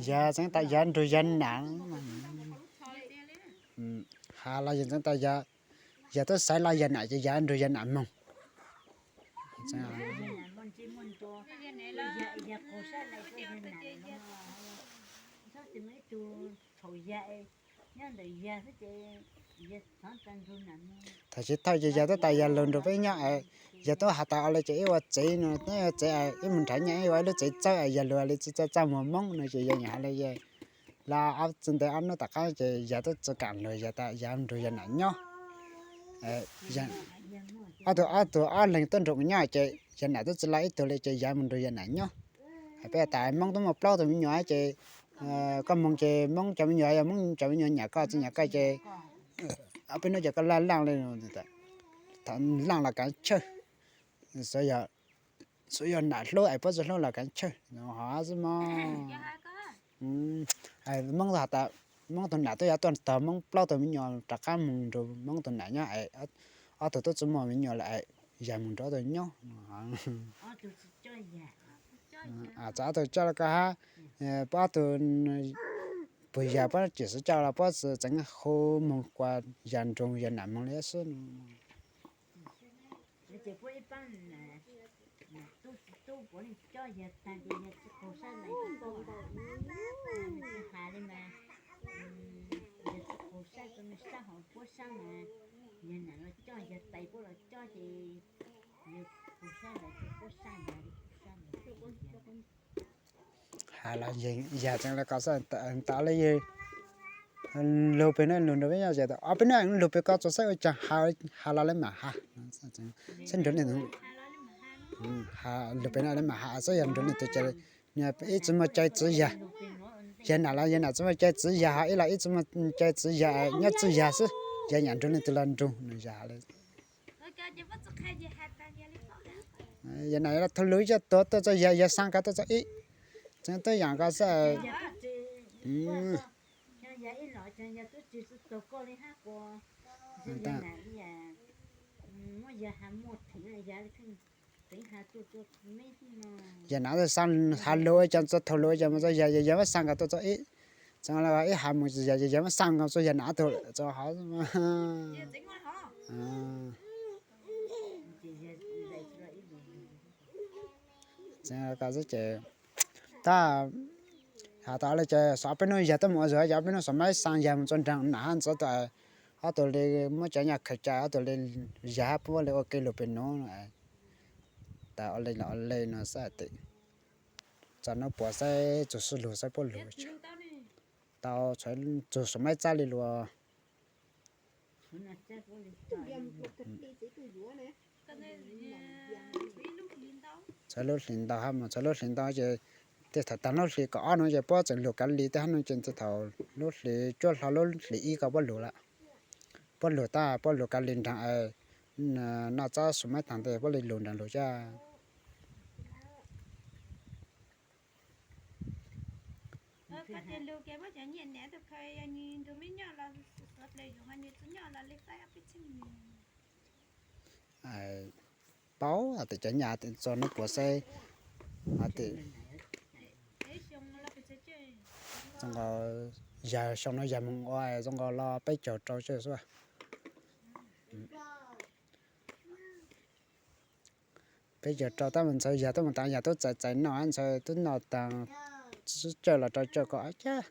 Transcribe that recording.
Yas tseev tas yas nrug yas nam. Has los yas tseev tas yas, yas twb xaiv los yas nam ces yas nrug yas nam moog. Thaum tsis thawj ces yas twb tas yas lug nrug peb nyob, yas twb has tas ua le ces ib ua tsev no, ib ua tsev ib mus nrhav nyaj ib ua ib lub tsev txawb, yas lug li txawj txawj mus Moob no ces yas nyam has le, lawv ob txwv ntev ob hnub tom qab ces yas twb tsis kam lug, yas tas yas nrug yas nam nyob. Ob tug ob tug ob leeg tuaj nrug nyob ces yas nam twb tsis laj ib tug li ces yas mus nrug yas nam nyob. Peb tas Moob twb muaj plaub tug me nyuam ces koj moog ces Moob cov me nyuam yog Moob cov me nyuam, nyam koj tsis nyam koj ces ob peb hnub ces koj laj laaj li, laaj los kaav tshawj, xuav yog nam hlub es puab tsis hlub los kaav tshawj hov xwb mog. Moob has tas Moob tug nam twb yuav tuaj tog Moob plaub tug me nyuam rov qab mus nrug Moob tug nam nyob, ob tug twb tsis muaj me nyuam lawm, yas mus nrug ob tug nyob. Txawm ob tug coj los koj hab, puab ob tug puag yas puab tsis xav coj los puab tseev hu moog kua yas nrug yas nam moog li xwb. Has los yas tseev le ko xwb, tas le yawg lug pem no lug nrug peb nyob, ob peb hnub lug pem ko txug saib ua caag, has los le mam has, saib nrug le, lug pem no le mam has saib yog nrug le tug ces ib tsi muaj cai txwv yas, yas nam los yas nam tsi muaj cai txwv yas, ho ib los ib tsi muaj cai txwv yas, nyob txwj yas xwb, yas nyam nrug le tug los nrug no yas le. Yas nam thau lug ib co tuag tuaj txug yas, yas xaa ko tuaj txug ib, tseev tuab yaam ko xwb. Yas nam xaa has lug ua cas txug thau lug ua cas mus txug yas, yas yas muab xaa ko tuaj txug ib, tseev ib has mus yas yas muab xaa ko txug yas nam tug txug hov. Tseev ko xwb ces tab has tas le ces xav peb nub yas tuaj mus ua zug, yas peb nub xav maib xaa yas mus txug nraag nam hab ntxuav tas ob tug li muab cov nyaj khaws cai ob tug li yas hab puab li ua ke lug pem nuav. Tas ua le los ua le no xwb tim txog nub puas saib txug sib lug saib puab lug tau txug su maib txab li luas. Txhua lub hlis ntau hab mus txhua lub hlis ntau ces tej thaum taag lub hlis kaum ob nuav ces puab tseem lug kav lis tej hab nuav ces tej thaum lub hlis cuaj hlo lub hlis ib ko puab lug lawm. Puab lug tab puab lug kav lis nraag noj txab su maib taag tes puab li lug nraag lug caj. Paub has tas cov nyaj txug nub puas saib has tas zoo nkaus yas xyoo nuav yas moog ua zoo nkaus los peb caug rau tsawg xwb. Peb caug rau tab mas ntxhais yas tub mus taag yas tub txais txais noj ntxhais tub noj taag sib cawj los rau cawj ko ab cab.